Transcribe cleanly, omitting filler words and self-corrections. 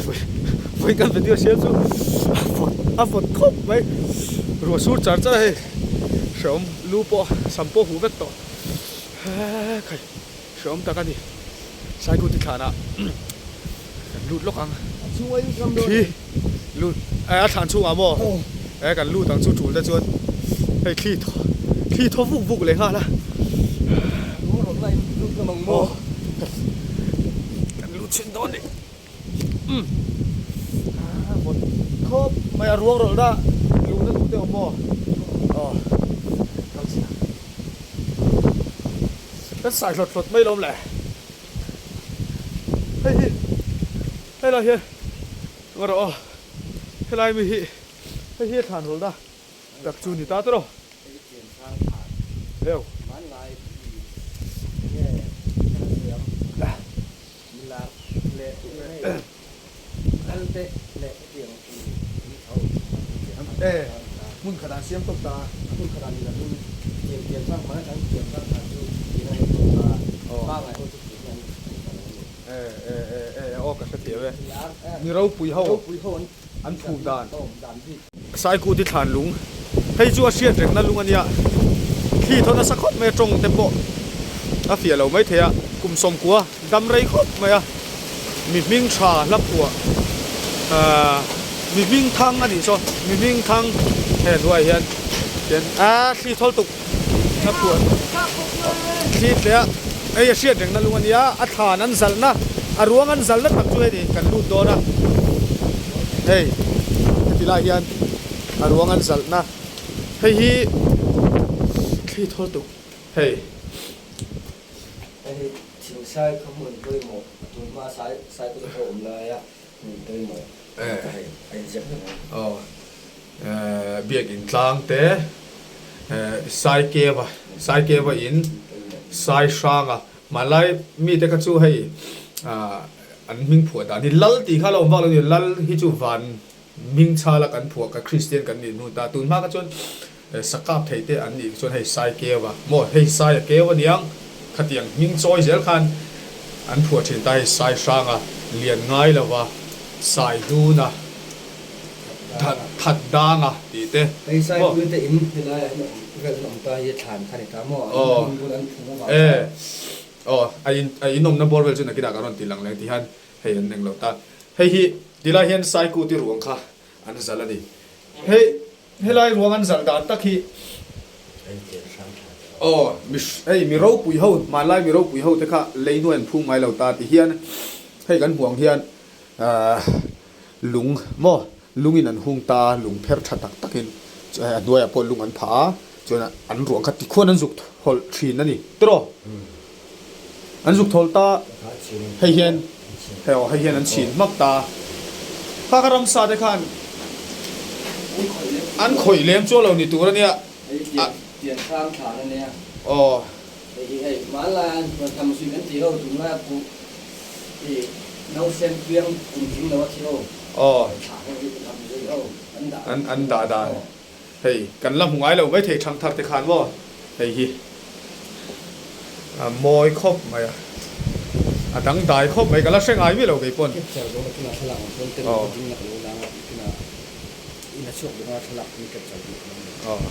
Vawi kan video siam chu a vawt a vawt khawp mai. Ruah sur char char a hei hrehawm lu pawh sam pawh huh vek tawh khai hrehawm tak a ni. Saikuti thlanah kan lut lawk ang. Thli lut a thlan chhungah maw e kan lut ang chu tul te chuan hei thli thli thaw vuk vuk leh nghal a. Kan lut chhin dawn ni. Umm a vawt khawp mai a ruang rawlh dah luhna duh te awm maw aw kal chhin ang kan sai hlawt hlawt mai lawm le hei hi helai hian ngaw rawh aw helai mi hi hei hi a thlan rawlh dah tak chu ni ta tawh heu. Hmun khatah an siam tawp ta. Aw ka hrethiam e. Mi ropui ho an phum dan. Saikuti thlan lung hei chu a hriat rengna lung a nia, thli thaw nasa khawp mai a tawng te pawh a fiah lo mai thei a, kum sawmkua dam rei khawp mai a, mi hming tha hla phuah ahh mi hming thang a nih saw mi hming thang he hnuaiah hian hian aaa thli thawl tuk hla phuah thli tle a hei a hriat rengna lung a nia a thlan an zalhna a ruang an zalhna tak chu hei ni kan lut dawn a hei heti lai hian a ruang an zalhna hei hi thli thawl tuk hei. Hei thingsai kha hmun pawimawh a tun hma sai sai kawt a awm laia hmun pawimawh ka hei a inziak hle mai. Aw biakin tlang te Saikeva Saikeva in Saihranga hmanlai mite kha chu hei an hming phuah dan hi Lal tih kha a lo awm vak lo a ni Lal hi chu van hming chhala kan phuah ka Kristian kan nih hnu ta tun hma kha chuan sakap thei te an nih chuan hei Saikeva maw hei Saia keu a niang khatiang hming chawi zel khan an phuah thin ta hei Saihranga lian ngai lova Saihluna That dang a tih te. Hei Saipui te in helai ah hian awm vel hian awm ta hi thlan kha ni ta maw? A in bul an phum avang khan. Aw a in a in awmna bawr vel chu nakinah ka rawn ti lang leh ti hian hei an eng lo ta. Hei hi tilai hian Saiku te ruang kha an zal a ni. Hei helai ruang an zal dan tak hi aw mi hei mi ropui ho hmanlai mi ropui ho te kha lei hnuai an phum ngai lo ta ti hian hei kan hmuh ang hian Ahh lung maw lungin an hung ta lung pher tha tak takin a hnuaiah pawh lung an phah a chuan an ruang kha tikhuan an zuk thawlh thin a ni tiraw an zuk thawlh ta hei hian hei aw hei hian an chhin hmak ta kha kha ramsa te khan an khawih lem chuang lo ni tur a nia aw. Hei hi hei hmanlai an hnam zui kan tih ho tunlai a kuh i nausen piang kum tling lo a thi ho thlah ho hi hnam zui ho an dah an an dah dan hei kan la hmu ngai lo mai thei thang thar te khan maw hei hi a mawi khawp mai a a dang dai khawp mai ka la hre ngai miah lo kei pawn capture zawng a tunah thlalak ang chuan ten ding na ka lo lang a tunah in a chhuak duh a thlalak hi capture duh aw.